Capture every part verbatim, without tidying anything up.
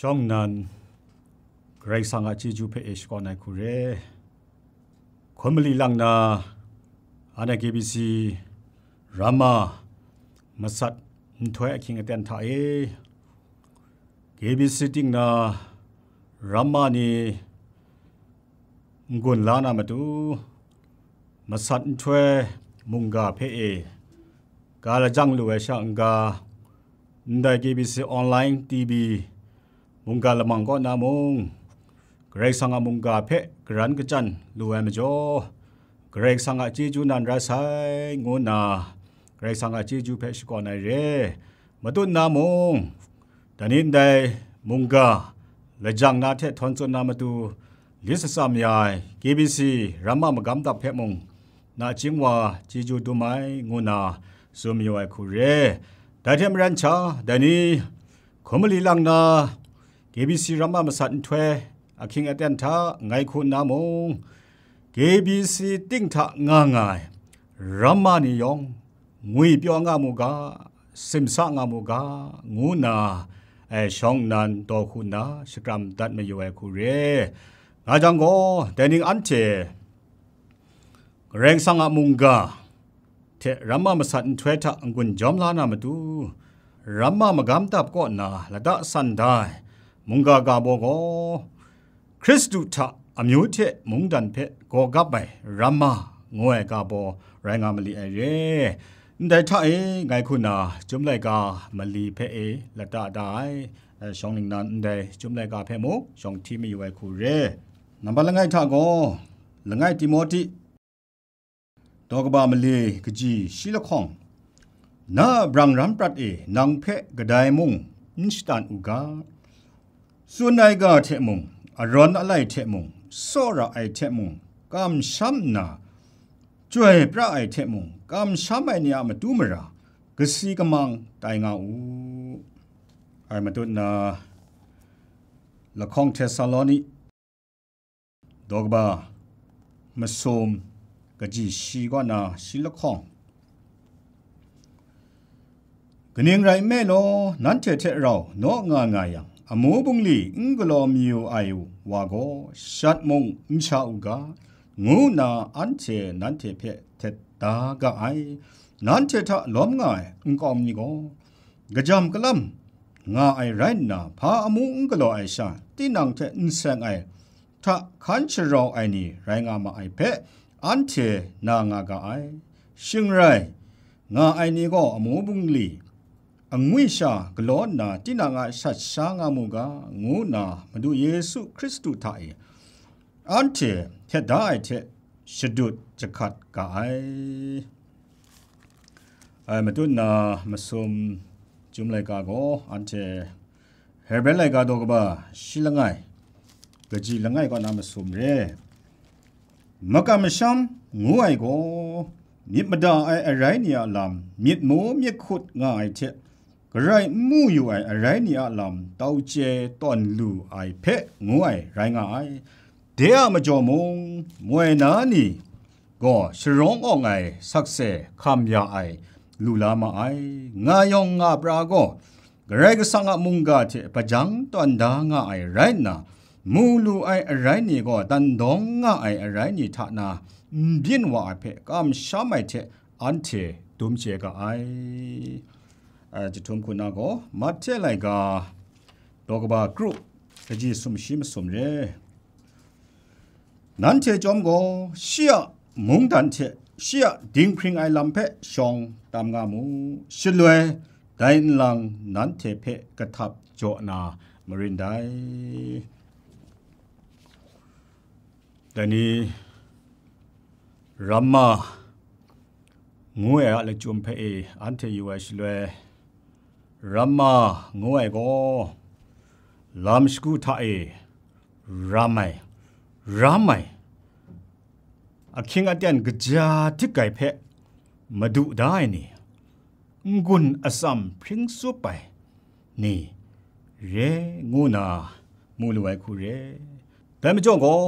Shawng nnan, Karai Kasang a chyeju hpe e shakawn ai hku re. Hkun mali lang na, ana K B C ramma masat nhtoi ahkying aten hta e, K B C ting na ramma ni n-gun la na matu, masat nhtoi mungga hpe e ga lajang lu ai sha n-ga, ndai K B C online T V mungga lamang kaw na mung, Karai Kasang a mungga hpe garan kachyan lu ai majaw, Karai Kasang a chyeju nan rai sai, ngu nna Karai Kasang a chyeju hpe shakawn ai re. Matut na mung, dai ni ndai mungga lajang na hte htawn tsun na matu, lit shatsam ya ai K B C ramma magam dap hpe mung, nachying wa chyeju dum ai, ngu nna tsun mayu ai hku re. Dai hte maren sha, dai ni hkun mali lang na K B C ramma masat nhtoi ahkying aten hta ngai hku nna mung, K B C ting hta nga nga ai ramma ni yawng ngwipyaw nga mu ga, simsa nga mu ga, ngu nna, e, shawng nnan daw hku nna shakram dat mayu ai hku re. Nga jang gaw, dai ning anhte Karai Kasang a mungga hte ramma masat nhtoi hta n-gun jawm la na matu, ramma magam dap kaw nna lata san da ai mungga ga baw gaw, Hkristu hta amyu hte mungdan hpe gaw gap ai ramma ngu ai ga baw rai nga mali ai re. Ndai hta e ngai hku nna Chyum laika mali hpe e lata da ai, eh, shawng ningnan ndai Chyum laika hpe mung shawng hti mayu ai hku re. Nambat langai hta gaw, langai Timote, daw kaba mali kaji shi lahkawng, na a brang ram prat e nang hpe kadai mung n shatan u ga, tsun ai ga hte mung, arawn alai hte mung, tsawra ai hte mung, kamsham nna, chyoi pra ai hte mung, kamsham ai ni a matu mara, kasi kamang tai nga u. Ai matut na, lahkawng Htesaloni, daw kaba masum, kaji shi kaw na shi lahkawng. Kaning rai nme law, nanhte hte rau naw nga nga yang, amu bungli n galaw mayu ai wa gaw shat mung n sha u ga, ngu nna anhte nanhte hpe htet da ga ai. Nanhte hta lawm nga ai nkau mi gaw, kajam kalam nga ai rai nna, hpa amu n galaw ai sha, tinang hte n seng ai hta hkan sharau ai ni rai nga ma ai hpe, anhte na nga ga ai. Shing rai, nga ai ni gaw amu bungli angwi sha galaw nna tinang a shat sha nga mu ga, ngu nna Madu Yesu Hkristu hta e anhte htet da ai hte shadut jahkat ga ai. Ai, matut na masum Chyum laika gaw anhte Hebre laika daw kaba shi langai, kaji langai kaw na masum re. Makam masham ngu ai gaw, myit mada ai arai ni a lam, myit mu myit hkut nga ai hte, garai n mu yu ai arai ni a lam, tau chye tawn lu ai hpe ngu ai rai nga ai. De a majaw mung, moi na ni gaw sharawng awng ai sakse hkam ya ai lu la ma ai. Nga yawng nga pra gaw, Karai Kasang a mungga hte hpajang tawn da nga ai rai nna, mu lu ai arai ni gaw dan dawng nga ai arai ni hta na n byin wa ai hpe kamsham ai hte anhte dum chye ga ai. Ai, jahtum hku na gaw, Mahte laika, daw kaba kru, kaji sumshi masum re. Nanhte chyawm gaw, shi a mungdan hte shi a dinghpring ai lam hpe shawng tam nga mu, shaloi dai nlang nanhte hpe kahtap jaw na marin dai. Dai ni, ramma ngu ai a lachyum hpe e anhte yu ai shaloi, ramma ngu ai gaw, lam shagu hta e ram ai, ram ai, ahkying aten kaja dik ai hpe madu da ai ni, n-gun atsam hpring tsup ai ni re ngu na mu lu ai hku re. Dai majaw gaw,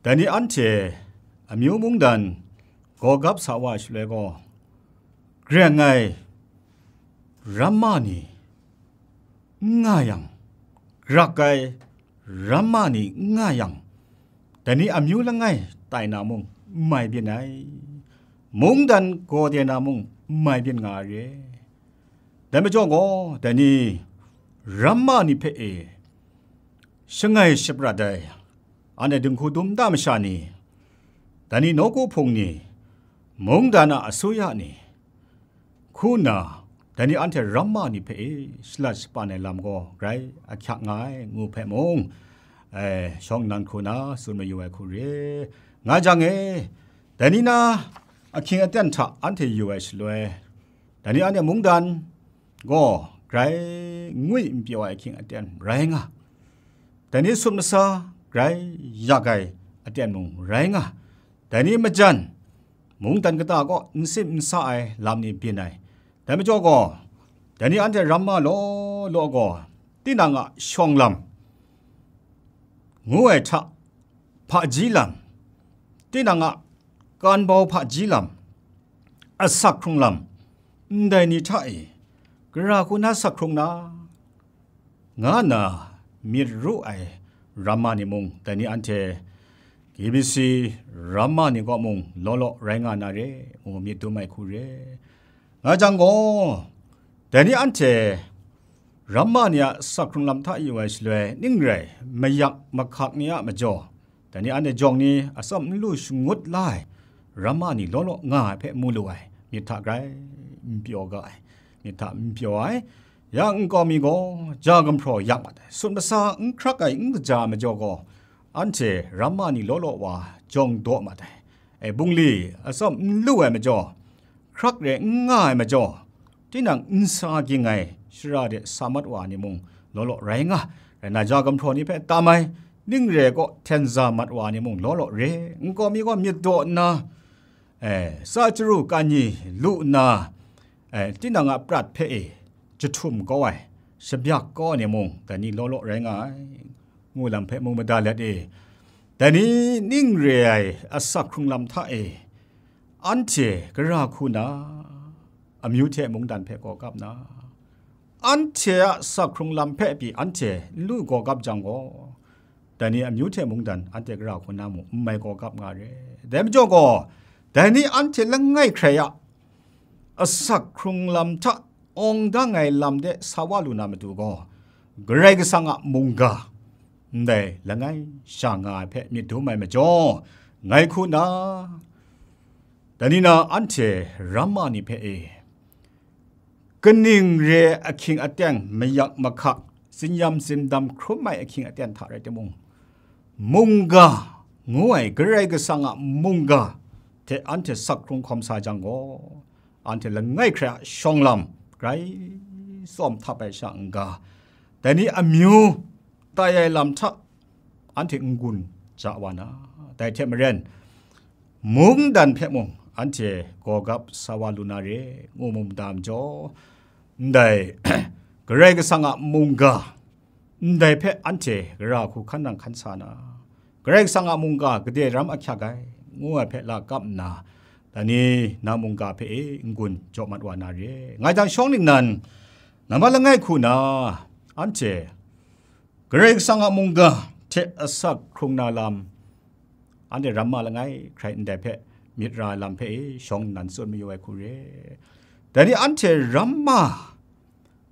dai ni anhte amyu mungdan gaw gap sa wa ai shaloi gaw, greng ai ramma ni n nga yang, rak ai ramma ni n nga yang, dai ni amyu langai tai na mung n mai byin ai, mungdan gaw de na mung n mai byin nga ai re. Dai majaw gaw, dai ni ramma ni hpe e shangai shaprat ai, anhte dinghku dum da masha ni, dai ni nawku hpung ni, mungdan a asuya ni, hku nna, dai ni anhte ramma ni hpe e shalat shapan ai lam gaw grai ahkyak nga ai, ngu hpe mung, e, shawng nnan hku na tsun mayu ai hku re. Nga jang e, dai ni na ahkying aten hta anhte yu ai shaloi, dai ni anhte mungdan gaw grai ngwi n pyaw ai ahkying aten rai nga, dai ni sut masa grai yak ai aten mung rai nga, dai ni majan mungdan kata kaw n sim n sa ai lam ni byin ai. Dai majaw gaw, dai ni anhte ramma law law gaw, tinang a shawng lam ngu ai hta hpaji lam, tinang a kan bau hpaji lam, asak hkrung lam, ndai ni hta e, gara hku na sak hkrung na, nga nna myit ru ai ramma ni mung, dai ni anhte K B C ramma ni kaw mung law law rai nga na re, ngu myit dum ai hku re. Nga jang gaw, dai ni anhte ramma ni a sak hkrung lam hta yu ai shaloi, ning rai mayak mahkak ni a majaw, dai ni anhte jawng ni atsawm n lu shangut la ai ramma ni law law nga ai hpe mu lu ai, myit hta grai n pyaw ga ai, myit hta n pyaw ai. Yang nkau mi gaw ja gumhpraw yak mat ai, sut masa n hkrak ai n kaja ai majaw gaw, anhte ramma ni law law wa jawng daw mat ai. E, bungli atsawm n lu ai majaw, hkrak re n nga ai majaw, tinang nsa ging ai shara de sa mat wa ni mung law law rai nga, rai na ja gumhpraw ni hpe tam ai, ning re kaw hten za mat wa ni mung law law re, nkau mi gaw myit daw nna, e, sa chyaru kan ni lu nna, e, tinang a prat hpe e jahtum kau ai, shabyak kau ai ni mung, dai ni law law rai nga ai, ngu lam hpe mung mada let e, dai ni ning re ai asak hkrung lam hta e, anhte gara hku na, amyu hte mungdan hpe gaw kap na, anhte a sak hkrung lam hpe pyi anhte n lu gaw kap jang gaw, dai ni amyu hte mungdan anhte gara hku na mung n mai gaw kap nga re. Dai majaw gaw, dai ni anhte langai hkrai a asak hkrung lam hta awng dang ai lam de sa wa lu na matu gaw, Karai Kasang a mungga ndai langai sha nga ai hpe myit dum ai majaw, ngai hku na, dai ni na anhte ramma ni hpe e, kaning re ahkying aten mayak mahkak, tsinyam tsindam hkrum ai ahkying aten hta rai timung, mungga ngu ai Karai Kasang a mungga hte anhte sak hkrung hkawm sa jang gaw, anhte langai hkrai a shawng lam grai tsawm htap ai sha n-ga, dai ni amyu tai ai lam hta anhte n-gun ja wa na, dai hte maren, mungdan hpe mung anhte gawgap sa wa lu na re, ngu mu mada majaw, ndai Karai Kasang a mungga ndai hpe anhte gara hku hkan nang hkan sa na, Karai Kasang a mungga gade ram ahkyak ai, ngu ai hpe la kap nna, dai ni na mungga hpe e n-gun jaw mat wa na re. Ngai jang shawng ningnan, nambat langai hku na, anhte Karai Kasang a mungga hte asak hkrung na lam, anhte ramma langai hkrai ndai hpe myit ra ai lam hpe e shawng nnan tsun mayu ai hku re. Dai ni anhte ramma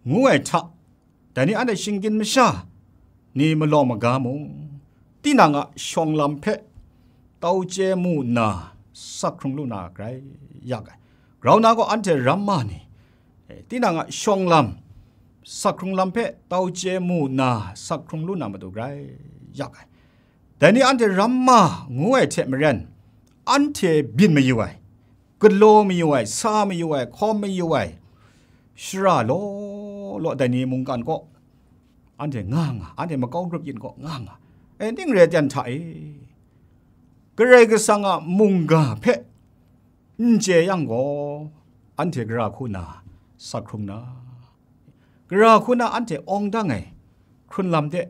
ngu ai hta, dai ni anhte shinggyim masha ni malawng maga mung, tinang a shawng lam hpe tau chye mu nna sak hkrung lu na grai yak ai. Grau na gaw anhte ramma ni, e, tinang a shawng lam, sak hkrung lam hpe tau chye mu nna sak hkrung lu na matu grai yak ai. Dai ni anhte ramma ngu ai hte maren, anhte byin mayu ai, galaw mayu ai, sa mayu ai, hkawm mayu ai, shara law law dai ni mungkan kaw anhte nga nga, anhte makau grup yin kaw nga nga, e, ning re ai ten hta e, Karai Kasang a mungga hpe n chye yang gaw, anhte gara hku na sak hkrung na, gara hku na anhte awng dang ai hkrun lam de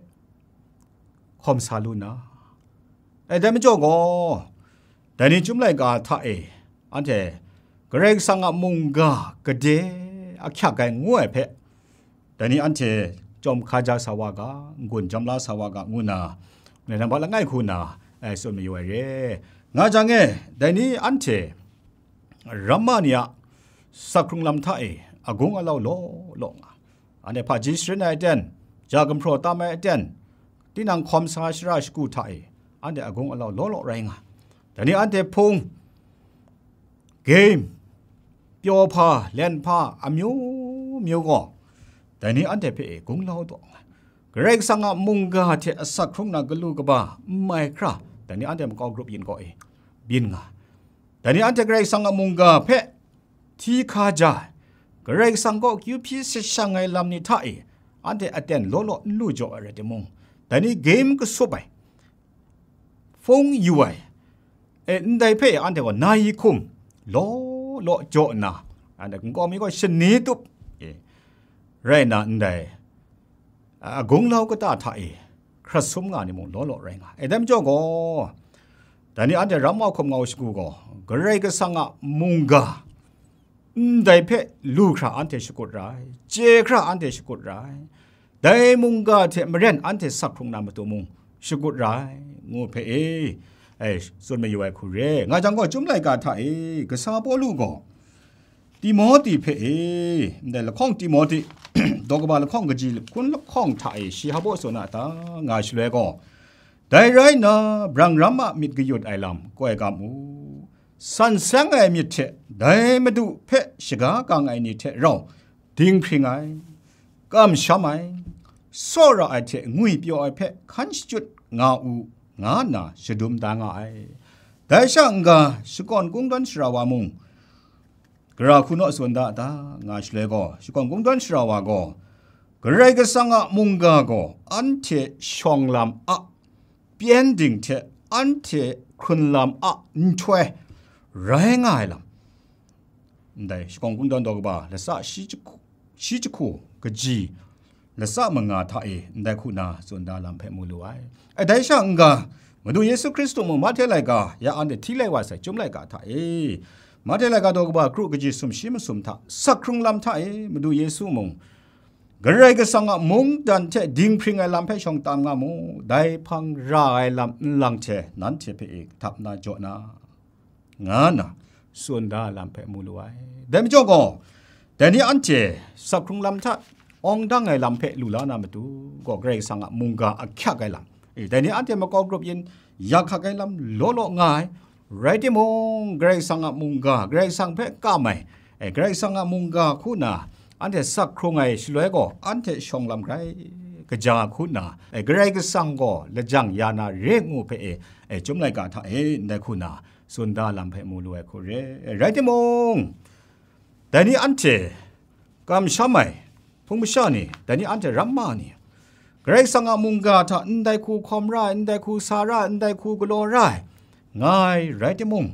hkawm sa lu na, e, dai majaw gaw, dai ni chyum laika hta e anhte Karai Kasang a mungga gade ahkyak ai ngu ai hpe, dai ni anhte chyawm hkaja sa wa ga, n-gun jam la sa wa ga, ngu na, nang ba langai hku na, e, tsun mayu ai re. Nga jang e, dai ni anhte ramma ni a sakhkrung lam hta e agung alau law law nga, anhte hpaji sharin ai aten, ja gumhpraw tam ai aten, tinang hkawm sa shara shagu hta e anhte agung alau law law rai nga. Dai ni anhte hpung, game, pyaw hpa, len hpa, amyu myu gaw, dai ni anhte hpe e gung lau taw nga. Karai Kasang a mungga hte asak hkrung na galu kaba n mai hkra, dai ni anhte makau grup yin gaw e byin nga. Dai ni anhte Karai Kasang a mungga hpe hti hka ja ai, Karai Kasang kaw kyu hpyi sashang ai lam ni hta e, anhte aten law law n lu jaw ai rai timung, dai ni game kasup ai, hpung yu ai, e, ndai hpe anhte gaw na yi hkum law law jaw nna, anhte nkau mi gaw shani tup, e, rai nna ndai, a, agung lau kata hta e hkrat sum nga ni mung law law rai nga. E, dai majaw gaw, dai ni anhte ramma hkum ngau shagu gaw, Karai Kasang a mungga ndai hpe lu hkra anhte shakut ra ai, chye hkra anhte shakut ra ai, dai mungga hte maren anhte sak hkrung na matu mung shakut ra ai, ngu hpe e, e, tsun mayu ai hku re. Nga jang gaw, Chyum laika hta e, kasa Pawlu gaw Timote hpe e, ndai lahkawng Timote, daw kaba lahkawng kaji hkun lahkawng hta e shi hpa baw tsun a ta, nga shaloi gaw, dai rai nna, brang ram a myit kayut ai lam koi gam u. San seng ai myit hte dai Madu hpe shaga kang ai ni hte rau dinghpring ai, kamsham ai, tsawra ai hte ngwipyaw ai hpe hkan shachyut nga u, nga nna shadum da nga ai. Dai sha n-ga, shakawn kungdawn sara wa mung, gara hku naw tsun da a ta, nga shaloi gaw, shakawn kungdawn sara wa gaw, Karai Kasang a mungga gaw anhte shawng lam a pyengdin hte anhte hkrun lam a nhtoi rai nga ai lam, ndai shakawn kungdawn daw kaba latsa shi jahku, shi jahku kaji latsa manga hta e ndai hku na tsun da lam hpe mu lu ai. E, dai sha n-ga, Madu Yesu Hkristu mung Mahte laika ya anhte hti lai wa sai Chyum laika hta e, Mahte laika daw kaba kru kaji sumshi masum hta, sak hkrung lam hta e Madu Yesu mung, Karai Kasang a mungdan hte dinghpring ai lam hpe shawng tam nga mu, dai hpang ra ai lam nlang hte nanhte hpe e kahtap na jaw na, nga nna tsun da lam hpe mu lu ai. Dai majaw gaw, dai ni anhte sak hkrung lam hta awng dang ai lam hpe lu la na matu gaw, Karai Kasang a mungga ahkyak ai lam, e, dai ni anhte makau grup yin yak hkak ai lam law law nga ai, rai timung, Karai Kasang a mungga, Karai Kasang hpe kam ai, e, Karai Kasang a mungga hku na anhte sak hkrung ai shaloi gaw, anhte shawng lam grai kaja hku na, e, Karai Kasang gaw lajang ya na re ngu hpe e, e, Chyum laika hta e ndai hku na tsun da lam hpe mu lu ai hku re. E, rai timung, dai ni anhte kamsham ai hpung masha ni, dai ni anhte ramma ni, Karai Kasang a mungga hta ndai hku hkawm ra ai, ndai hku sa ra ai, ndai hku galaw ra ai, nga ai rai timung,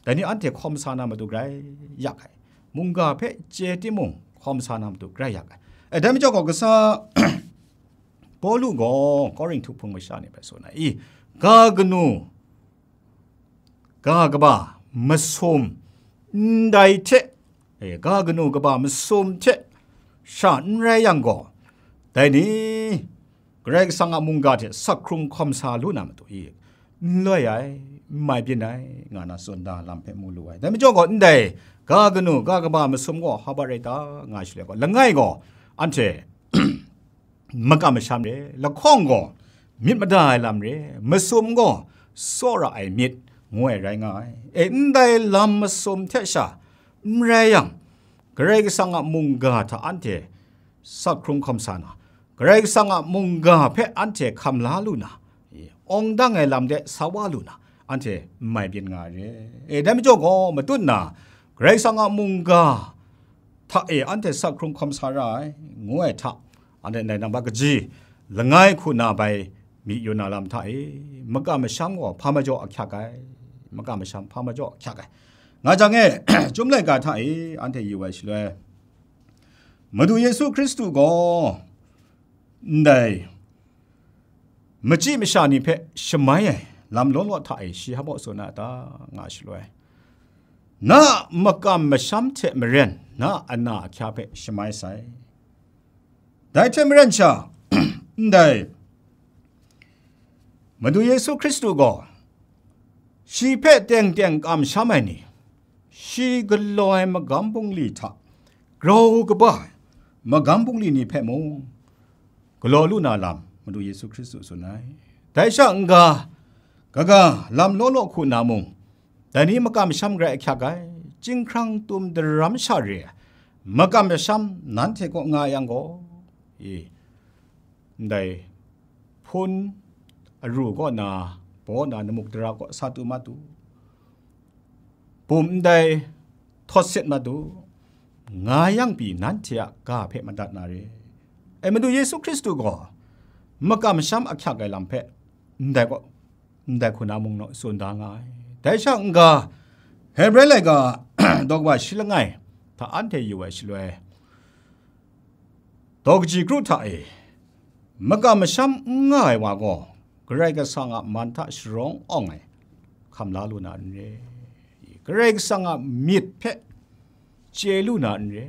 dai ni anhte hkawm sa na matu grai yak ai, mungga hpe chye timung hkawm sa na matu grai yak ai. E, dai majaw gaw, kasa Pawlu gaw Korinhtu hpung masha ni hpe tsun ai, i, ga kanu, ga kaba masum ndai hte, e, ga kanu kaba masum hte sha n rai yang gaw, dai ni Karai Kasang a mungga hte sak hkrung hkawm sa lu na matu i, n loi ai, n mai byin ai, nga na tsun da lam hpe mu lu ai. Dai majaw gaw, ndai ga kanu, ga kaba masum gaw hpa bai rai ta, nga shaloi gaw, langai gaw anhte makam masham re, lahkawng gaw myit mada ai lam re, masum gaw tsawra ai myit, ngu ai rai nga ai. E, ndai lam masum hte sha n rai yang, Karai Kasang a mungga hta anhte sak hkrung hkawm sa na, Karai Kasang a mungga hpe anhte hkam la lu na, awng dang ai lam de sa wa lu na, anhte n mai byin nga ai re. E, dai majaw gaw, matut na Karai Kasang a mungga hta e anhte sak hkrung hkawm sa ra ai, ngu ai hta, anhte ndai nambat kaji langai hku na bai myi yu na lam hta e, makam masham gaw hpa majaw ahkyak ai, makam masham hpa majaw ahkyak ai. Nga jang e, Chyum laika hta e anhte yu ai shaloi, Madu Yesu Hkristu gaw ndai machyi masha ni hpe shamai ai lam law law hta e shi hpa baw tsun a ta, nga shaloi, na a makam masham hte maren na a ana ahkya hpe shamai sai. Dai hte maren sha, ndai Madu Yesu Hkristu gaw shi hpe teng teng kamsham ai ni, shi galaw ai magam bungli hta grau kaba ai magam bungli ni hpe mung galaw lu na lam Madu Yesu Hkristu tsun ai. Dai sha n-ga, kaga lam law law hku na mung, dai ni makam masham grai ahkyak ai, chyinghkrang tum daram sha re ai makam masham nanhte kaw nga yang gaw, e, ndai hpun aru kaw na baw na namuk dara kaw sa tu ma tu, bum ndai htawt set ma tu, nga yang pyi nanhte a ga hpe madat na re. E, Madu Yesu Hkristu gaw makam masham ahkyak ai lam hpe ndai kaw, ndai hku na mung naw tsun da nga ai. Dai sha n-ga, Hebre laika daw kaba shi langai hta anhte yu ai shaloi, daw kaji kru hta e, makam masham n nga ai wa gaw, Karai Kasang a man hta sharawng awng ai hkam la lu na n re. Karai Kasang a myit hpe chye lu na n re.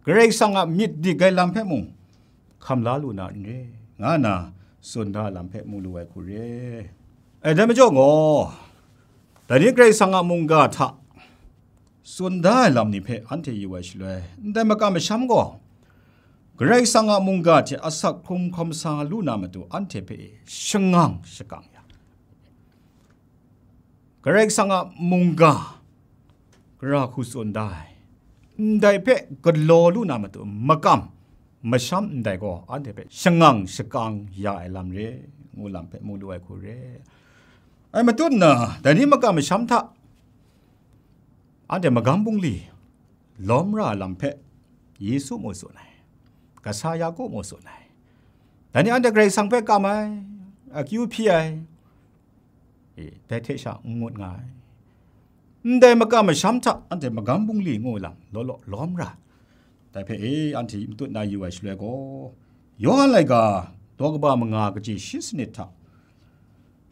Karai Kasang a myit dik ai lam hpe mung hkam la lu na n re, nga na tsun da lam hpe mu lu ai hku re. E, dai majaw gaw, dai ni Karai Kasang a mungga hta tsun da ai lam ni hpe anhte yu ai shaloi, ndai makam masham gaw, Karai Kasang a mungga hte asak hkrung hkawm sa lu na matu anhte hpe shangang shakang ya. Karai Kasang a mungga gara hku tsun da ai, ndai hpe galaw lu na matu makam masham ndai gaw anhte hpe shangang shakang ya ai lam re, ngu lam hpe mu lu ai hku re. Ai matut nna, dai ni makam masham hta anhte magam bungli lawm ra ai lam hpe Yesu mu tsun ai, kasa Yaku mu tsun ai. Dai ni anhte Karai Kasang hpe kam ai, akyu hpyi ai, e, dai hte sha n ngut nga ai. Ndai makam masham hta anhte magam bungli ngu lam law law lawm ra ai. Dai hpe, e, anhte matut na yu ai shaloi gaw, Yawhan laika daw kaba manga kaji shi sanit hta,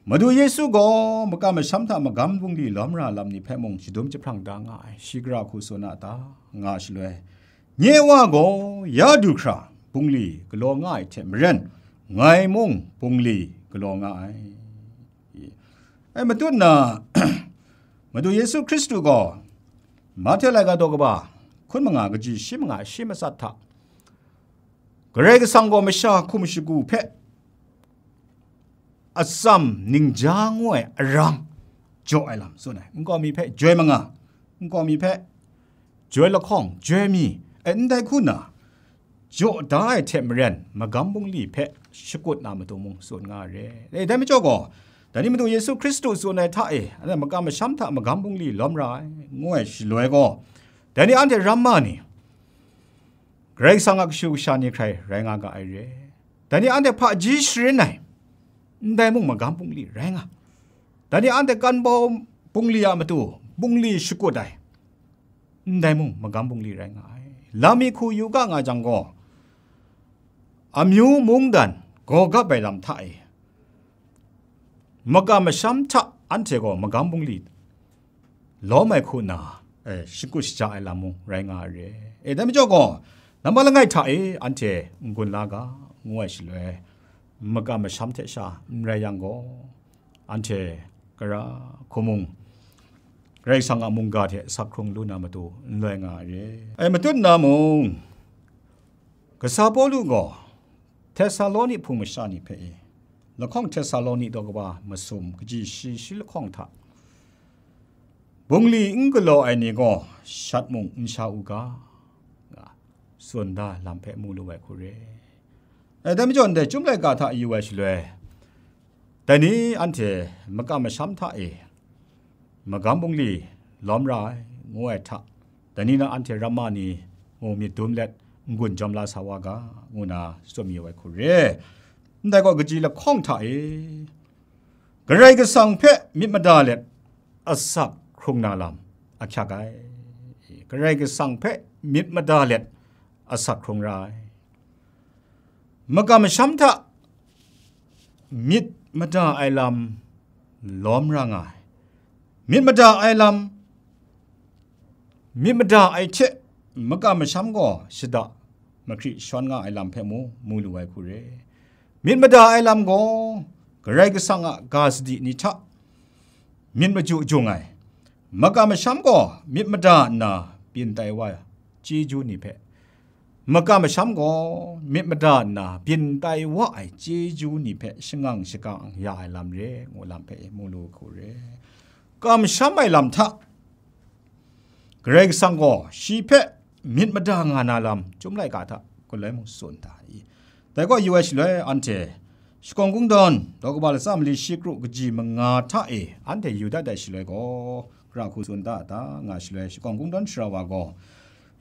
Madu Yesu gaw makam masham hta magam bungli lawm ra lam ni hpe mung shadum jahprang da nga ai, shi gara hku tsun a ta, nga shaloi, nye Wa gaw ya du hkra bungli galaw nga ai hte maren, ngai mung bungli galaw nga ai. Ai matut nna, Madu Yesu Hkristu gaw Mahte laika daw kaba hkun manga kaji shi manga shi matsat hta, Karai Kasang gaw masha hkum shagu hpe atsam ningja ngu ai arang jaw ai lam tsun ai. Nkau mi hpe joi manga, nkau mi hpe joi lahkawng, joi mi, e, ndai hku na jaw da ai hte maren, magam bungli hpe shakut na matu mung tsun nga ai re. E, dai majaw gaw, dai ni matu Yesu Hkristu tsun ai hta e, anhte makam masham hta magam bungli lawm ra ai, ngu ai shaloi gaw, dai ni anhte ramma ni, Karai Kasang a kashu kasha ni hkrai rai nga ga ai re. Dai ni anhte hpaji sharin ai, ndai mung magam bungli rai nga. Dai ni anhte kan bau bungli a matu bungli shakut ai, ndai mung magam bungli rai nga ai. Lam mi hku yu ga nga jang gaw, amyu mungdan gaw gap ai lam hta e, makam masham hta anhte gaw magam bungli lawm ai hku nna, e, shakut shaja ai lam mung rai nga ai re. E, dai majaw gaw, nambat langai hta e anhte n-gun la ga, ngu ai shaloi, makam masham hte sha n rai yang gaw, anhte gara hku mung Karai Kasang a mungga hte asak hkrung lu na matu n loi nga ai re. Ai matut nna mung, kasa Pawlu gaw Htesaloni hpung masha ni hpe e, lahkawng Htesaloni daw kaba masum kaji shi shi lahkawng hta, bungli n galaw ai ni gaw shat mung n sha u ga, nga tsun da lam hpe mu lu ai hku re. Ai, dai majaw ndai Chyum laika hta yu ai shaloi, dai ni anhte makam masham hta e magam bungli lawm ra ai, ngu ai hta, dai ni na anhte ramma ni mung myit dum let n-gun jawm la sa wa ga, ngu na tsun mayu ai hku re. Ndai gaw kaji lahkawng hta e, Karai Kasang hpe myit mada let asak hkrung na lam ahkyak ai. Karai Kasang hpe myit mada let asak hkrung ra ai. Makam masham hta myit mada ai lam lawm ra nga ai. Myit mada ai lam, myit mada ai hte makam masham gaw shada mahkri shawn nga ai lam hpe mu, mu lu ai hku re. Myit mada ai lam gaw, Karai Kasang a ga sadi ni hta myit maju jung ai, makam masham gaw myit mada nna byin tai wa ai chyeju ni hpe, makam masham gaw myit mada nna byin tai wa ai chyeju ni hpe shangang shakang ya ai lam re, ngu lam hpe mu lu hku re. Kamsham ai lam hta, Karai Kasang gaw shi hpe myit mada nga na lam, Chyum laika hta galoi mung tsun da i. Dai gaw yu ai shaloi, anhte Shakawn Kungdawn, daw kaba latsa mali shi kru kaji manga hta e anhte yu dat ai shaloi gaw, gara hku tsun da da nga shaloi, Shakawn Kungdawn sara wa gaw,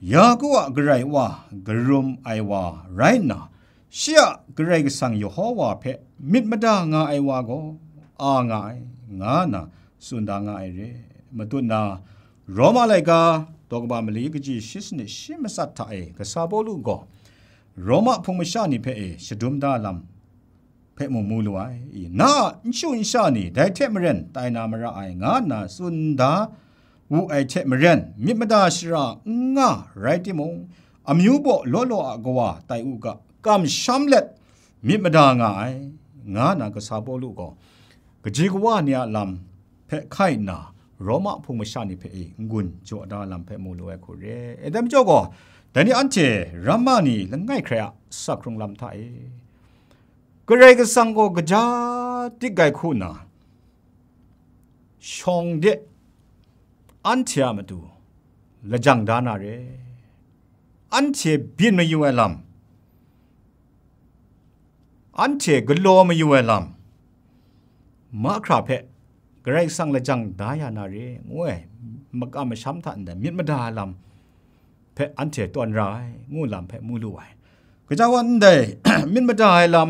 Yaku a Karai Wa, karum ai wa rai nna, shi a Karai Kasang Yehova hpe myit mada nga ai wa gaw, a nga ai, nga nna tsun da nga ai re. Matut na, Roma laika, daw kaba mali kaji shi sanit shi matsat hta e, kasa Pawlu gaw, Roma hpung masha ni hpe e shadum da lam hpe mu mu lu ai. I, na a nshu nsha ni dai hte maren tai na mara ai, nga nna tsun da wu ai hte maren, myit mada shara n nga rai timung, amyu baw law law a kawa tai u ga, kamsham let myit mada nga ai, nga nna kasa Pawlu gaw, kaji kawa ni a lam hpe hkai nna, Roma hpung masha ni hpe e n-gun jaw da lam hpe mu lu ai hku re. E dai majaw gaw, dai ni anhte ramma ni langai hkrai a sakhkrung lam hta e, Karai Kasang gaw kaja dik ai hku nna, shawng de anhte a matu lajang da na re. Anhte byin mayu ai lam, anhte galaw mayu ai lam, mahkra hpe Karai Kasang lajang da ya na re, ngu ai makam masham hta ndai myit mada ai lam hpe anhte tawn ra ai, ngu lam hpe mu lu ai. Gaja wa ndai myit mada ai lam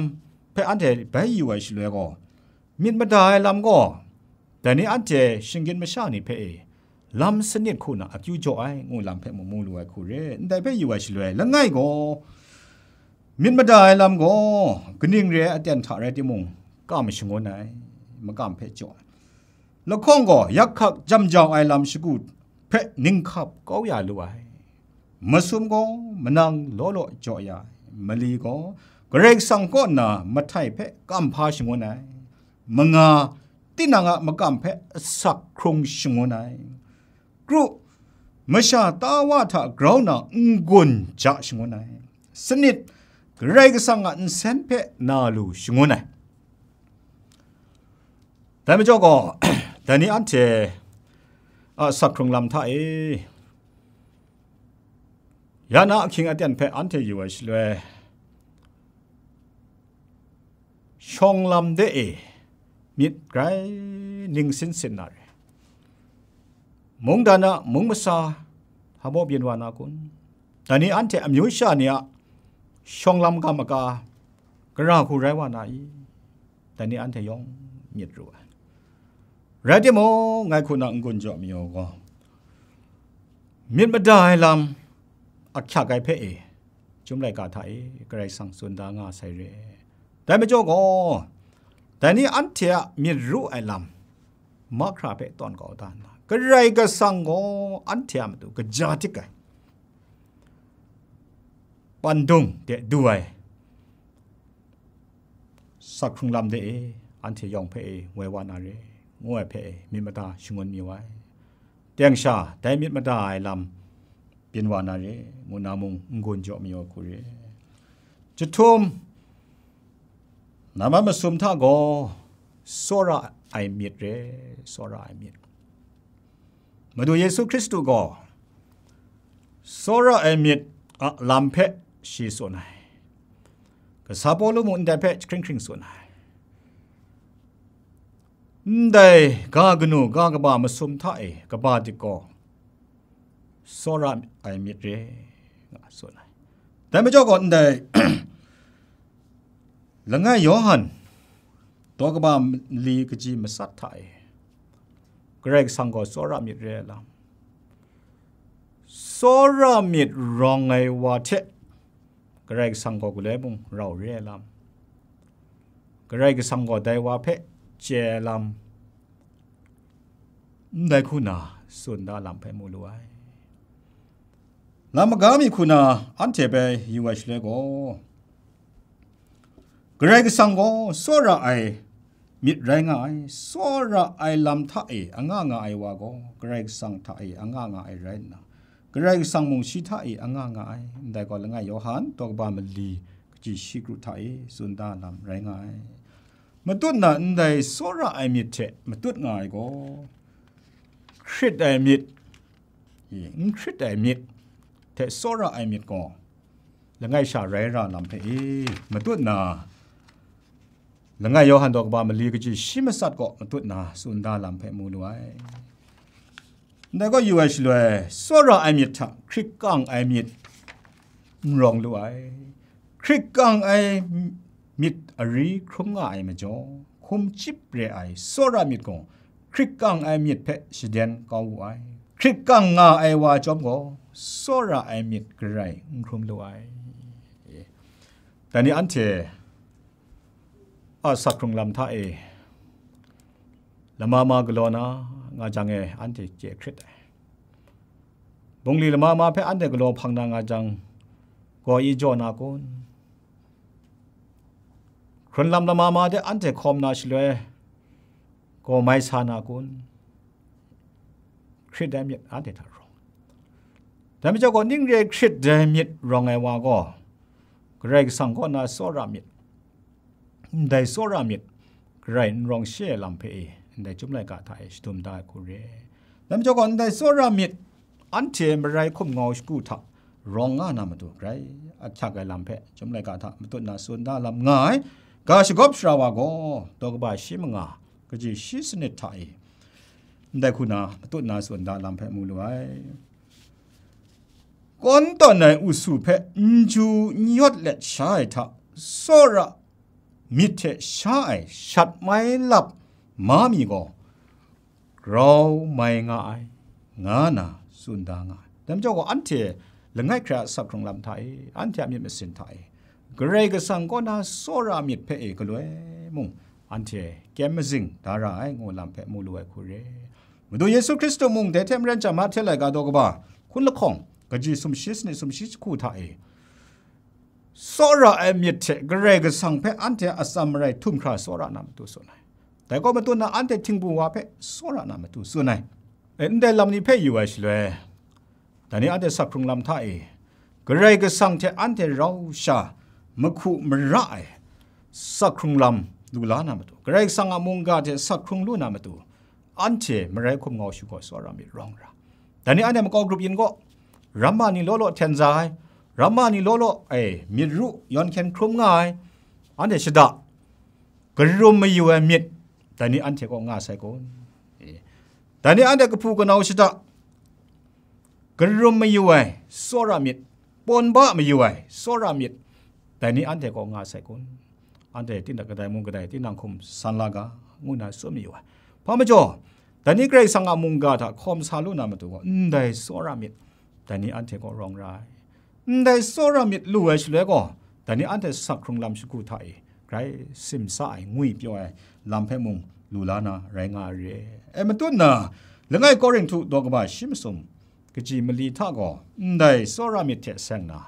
hpe anhte bai yu ai shaloi gaw, myit mada ai lam gaw, dai ni anhte shinggyim masha ni hpe e, lam sanit hku na akyu jaw ai, ngu lam hpe mu mu lu ai hku re. Ndai hpe yu ai shaloi, langai gaw, myit mada ai lam gaw, kaning re ai aten hta rai timung, kam shangun ai, makam hpe jaw ai. Lahkawng gaw, yak hkak jam jau ai lam shagu hpe ninghkap kau ya lu ai. Masum gaw manang law law jaw ya ai, mali gaw Karai Kasang kaw nna mahtai hpe kamhpa shangun ai, manga tinang a makam hpe asak hkrung shangun ai, kru masha ta wa hta grau na n-gun ja shangun ai, sanit Karai Kasang a nsen hpe na lu shangun ai. Dai majaw gaw, dai ni anhte a sakhkrung lam hta e, ya na ahkying aten hpe anhte yu ai shaloi, shawng lam de e myit grai ning sin sin na re. Mungdan a mung masa hpa baw byin wa na kun? Dai ni anhte amyu sha ni a shawng lam ga maga, gara hku rai wa na i? Dai ni anhte yawng myit ru ai. Rai timung, ngai hku na n-gun jaw mayu gaw, myit mada ai lam ahkyak ai hpe e, Chyum laika hta e Karai Kasang tsun da nga sai re. Dai majaw gaw, dai ni anhte a myit ru ai lam mahkra hpe tawn kau da nna, Karai Kasang gaw anhte a matu kaja dik ai, pandung de du ai, sakhkrung lam de e, anhte yawng hpe e woi wa na re, ngu ai hpe e myit mada shangun mayu ai. Teng sha, dai myit mada ai lam byin wa na re, ngu na mung n-gun jaw mayu ai hku re. Jahtum, nambat masum hta gaw, tsawra ai myit re, tsawra ai myit. Madu Yesu Hkristu gaw, tsawra ai myit a lam hpe shi tsun ai. Kasa Pawlu mung ndai hpe jahkring hkring tsun ai. Ndai ga kanu ga kaba masum hta e kaba dik gaw, tsawra ai myit re, nga tsun ai. Dai majaw gaw ndai langai Yawhan daw kaba mali kaji matsat hta e, Karai Kasang gaw tsawra myit re ai lam, tsawra myit rawng ai wa hte Karai Kasang gaw galoi mung rau re ai lam, Karai Kasang gaw dai wa hpe chye ai lam, ndai hku na tsun da lam hpe mu lu ai. Lam maga mi hku na anhte bai yu ai shaloi gaw, Karai Kasang gaw tsawra ai myit rai nga ai, tsawra ai lam hta e anga nga ai wa gaw, Karai Kasang hta e anga nga ai rai nna, Karai Kasang mung shi hta e anga nga ai. Ndai gaw langai Yawhan daw kaba mali kaji shi kru hta e tsun da lam rai nga ai. Matut na ndai tsawra ai myit hte matut nga ai gaw, hkrit ai myit, i, n hkrit ai myit hte tsawra ai myit gaw, langai sha rai ra lam hpe i, matut na, langai Yawhan daw kaba mali kaji shi matsat gaw matut na tsun da lam hpe mu lu ai. Ndai gaw yu ai shaloi, tsawra ai myit hta hkrit kang ai myit n rawng lu ai. Hkrit kang ai myit ari hkrum nga ai majaw, hkum chyip re ai tsawra myit gaw, hkrit kang ai myit hpe shaden kau wu ai. Hkrit kang nga ai wa chyawm gaw, tsawra ai myit garai n hkrum lu ai. Dai ni anhte a sak hkrung lam hta e lama ma galaw na nga jang e anhte chye hkrit ai. Bungli lama ma hpe anhte galaw hpang na nga jang, gaw i jaw na kun? Hkrunlam lama ma de anhte hkawm na shaloi, gaw mai sa na kun? Hkrit ai myit anhte hta rawng. Dai majaw gaw, ning re hkrit ai myit rawng ai wa gaw, Karai Kasang kaw na tsawra myit, ndai tsawra myit garai n rawng she ai lam hpe e, ndai Chyum laika hta e shadum da ai hku re. Dai majaw gaw, ndai tsawra myit anhte marai hkum ngau shagu hta rawng nga na matu, grai ahkyak ai lam hpe Chyum laika hta matut na tsun da lam nga ai. Ga shagawp sara wa gaw, daw kaba shi manga, kaji shi sanit hta e, ndai hku na matut na tsun da lam hpe mu lu ai. Kawn tawn ai usu hpe n ju n yawt let sha ai hta, tsawra myit hte sha ai shat mai lap ma mi gaw, grau mai nga ai, nga na tsun da nga ai. Dai majaw gaw, anhte langai hkrai a sak hkrung lam hta e, anhte a myit masin hta e, Karai Kasang kaw na tsawra myit hpe e galoi mung, anhte kyem mazing da ra ai, ngu lam hpe mu lu ai hku re. Madu Yesu Hkristu mung dai hte maren chyam, Mahte laika daw kaba hkun lahkawng, kaji sumshi sanit sumshi jahku hta e, tsawra ai myit hte Karai Kasang hpe anhte a atsam marai htum hkra tsawra na matu tsun ai. Dai gaw matut na anhte htingbu wa hpe tsawra na matu tsun ai. E, ndai lam ni hpe yu ai shaloi, dai ni anhte sak hkrung lam hta e, Karai Kasang hte anhte rau sha mahku mara ai sak hkrung lam lu la na matu, Karai Kasang a mungga hte sak hkrung lu na matu, anhte marai hkum ngau shagu gaw tsawra myit rawng ra. Dai ni anhte makau grup yin gaw, ramma ni law law hten za ai, ramma ni law law, e, myit ru yawn hkyen hkrum nga ai, anhte shada, karum mayu ai myit, dai ni anhte kaw nga sai kun? E, dai ni anhte kahpu kanau shada, karum mayu ai tsawra myit, pawn ba mayu ai tsawra myit, dai ni anhte kaw nga sai kun? Anhte tinang kadai mung kadai tinang hkum san la ga, ngu na tsun mayu ai. Hpa majaw, dai ni Karai Kasang a mungga hta hkawm sa lu na matu gaw, ndai tsawra myit, dai ni anhte kaw rawng ra ai. Ndai tsawra myit lu ai shaloi gaw, dai ni anhte sak hkrung lam shagu hta e, grai simsa ai, ngwi pyaw ai lam hpe mung lu la na rai nga ai re. E, matut na, langai Korinhtu daw kaba shi masum, kaji mali hta gaw, ndai tsawra myit hte seng na,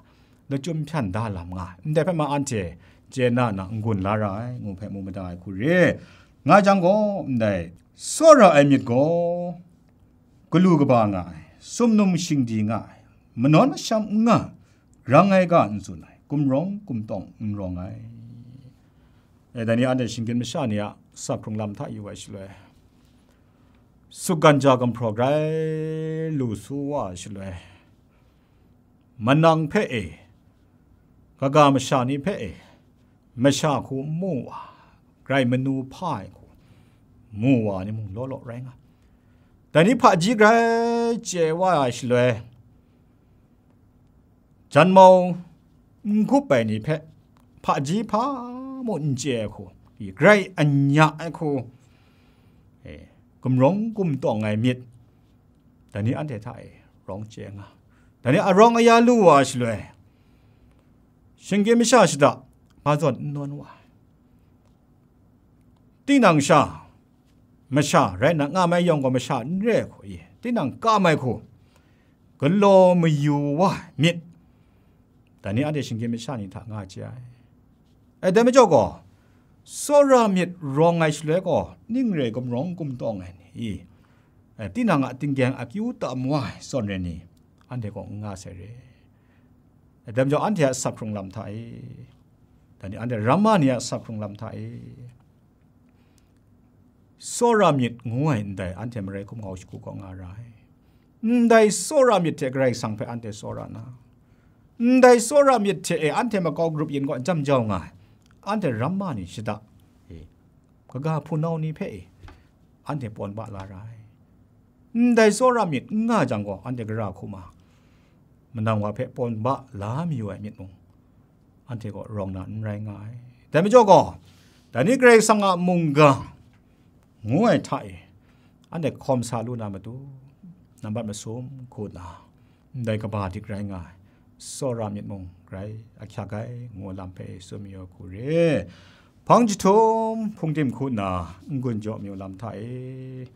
lachyum hpyan da lam nga ai, ndai hpe ma anhte chye na na n-gun la ra ai, ngu hpe mu mada ai hku re. Nga jang gaw, ndai tsawra ai myit gaw, galu kaba nga ai, sumnum shingdi nga ai, manawn masham n nga, rang ai ga n tsun ai, gumrawng gumtawng n rawng ai. E, dai ni anhte shinggyim masha ni a sak hkrung lam hta yu ai shaloi, sutgan ja gumhpraw grai lu su wa ai shaloi, manang hpe e, kaga masha ni hpe e, masha hku n mu wa, grai manu hpa ai hku mu wa ni mung law law rai nga. Dai ni hpaji grai chye wa ai shaloi, janmau n gup ai ni hpe hpaji hpa mung n chye ai hku, grai anya ai hku, e, gumrawng gumtawng ai myit, dai ni anhte hta e rawng chye nga. Dai ni arawng aya lu wa shaloi, shinggyim masha shada, nga zawn n nawn wa ai. Tinang sha, masha rai nna, nga mai yawng gaw masha n re ai hku, i, tinang kam ai hku, galaw mayu wa myit, dai ni anhte shinggyim masha ni hta nga chye ai. E, dai majaw gaw, tsawra myit rawng ai shaloi gaw, ning re gumrawng gumtawng ai ni, e, tinang a tinggyeng akyu tam wa ai zawn re ni, anhte gaw n nga sai re. E, dai majaw anhte a sak hkrung lam hta e, dai ni anhte ramma ni a sak hkrung lam hta e, tsawra myit ngu ai ndai anhte marai hkum ngau shagu kaw nga ra ai. Ndai tsawra myit hte Karai Kasang hpe anhte tsawra na, ndai tsawra myit hte e anhte makau grup yin kaw jam jau nga ai, anhte ramma ni shada e, kaga hpunau ni hpe e, anhte pawn ba la ra ai. Ndai tsawra myit n nga jang gaw, anhte gara hkum a, manang wa hpe pawn ba la mayu ai myit mung, anhte gaw rawng na n rai nga ai. Dai majaw gaw, dai ni Karai Kasang a mungga ngu ai hta e, anhte hkawm sa lu na matu, nambat masum hku nna, ndai kaba dik rai nga ai, tsawra myit mung grai ahkyak ai, ngu lam hpe tsun mayu hku re. Hpang jahtum hpungdim hku nna n-gun jaw mayu lam hta e,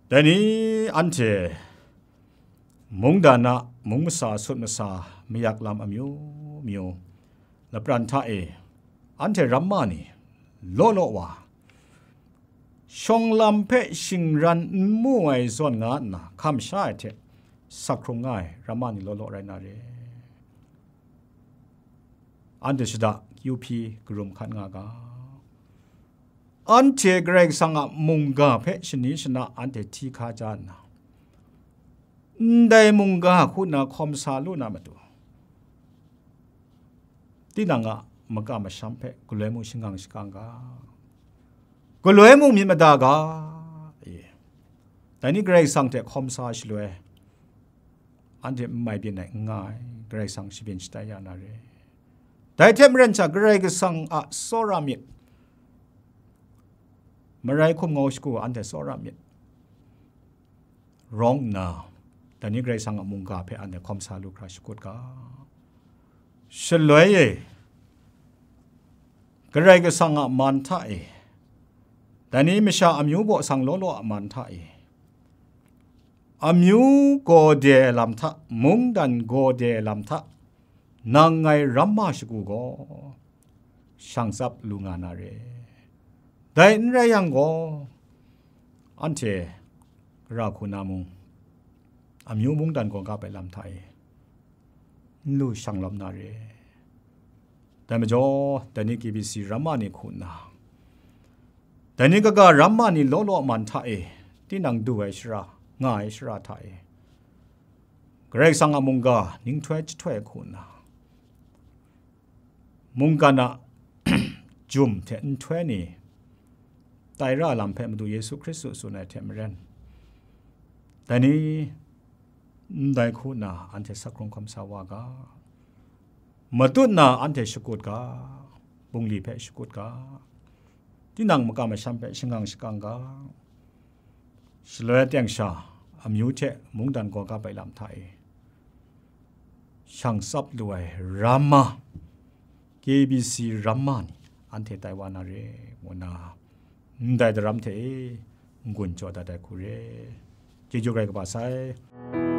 dai ni anhte mungdan a mung masa sut masa mayak lam amyu myu, lapran hta e anhte ramma ni law law wa, shawng lam hpe shingran n mu ai zawn nga nna hkam sha ai hte sak hkrung nga ai ramma ni law law rai na re. Anhte shada kyu hpyi karum hkat nga ga. Anhte Karai Kasang a mungga hpe shani shana anhte hti hka ja nna, ndai mungga hku nna hkawm sa lu na matu, tinang a makam masham hpe galoi mung shangang shakang ga, galoi mung myit mada ga, e, dai ni Karai Kasang hte hkawm sa shaloi, anhte n mai byin ai n nga ai, Karai Kasang shabyin shatai ya na re. Dai hte maren sha, Karai Kasang a tsawra myit, marai hkum ngau shagu anhte tsawra myit rawng nna, dai ni Karai Kasang a mungga hpe anhte hkawm sa lu hkra shakut ga. Shaloi e, Karai Kasang a man hta e, dai ni masha amyu baw sang law law a man hta e, amyu gaw de ai lam hta, mungdan gaw de ai lam hta, nang ngai ramma shagu gaw shang tsap lu nga na re. Dai n rai yang gaw, anhte ra hku na mung, amyu mungdan gaw gap ai lam hta e n lu shang lawm na re. Dai majaw, dai ni K B C ramma ni hku nna, dai ni kaga ramma ni law law man hta e, tinang du ai shara, nga ai shara hta e, Karai Kasang a mungga ninghtoi jahtoi hku nna, mungkan a jum hte nhtoi ni tai ra lam hpe Madu Yesu Hkristu tsun ai hte maren, dai ni ndai hku nna anhte sak hkrung hkawm sa wa ga, matut na anhte shakut ga, bungli hpe shakut ga, tinang makam masham hpe shangang shakang ga, shaloi teng sha amyu hte mungdan gaw gap ai lam hta e, shang tsap lu ai ramma, K B C ramma ni anhte tai wa na re, ngu nna, ndai daram hte e n-gun jaw dat ai hku re. Chyeju rai kaba sai.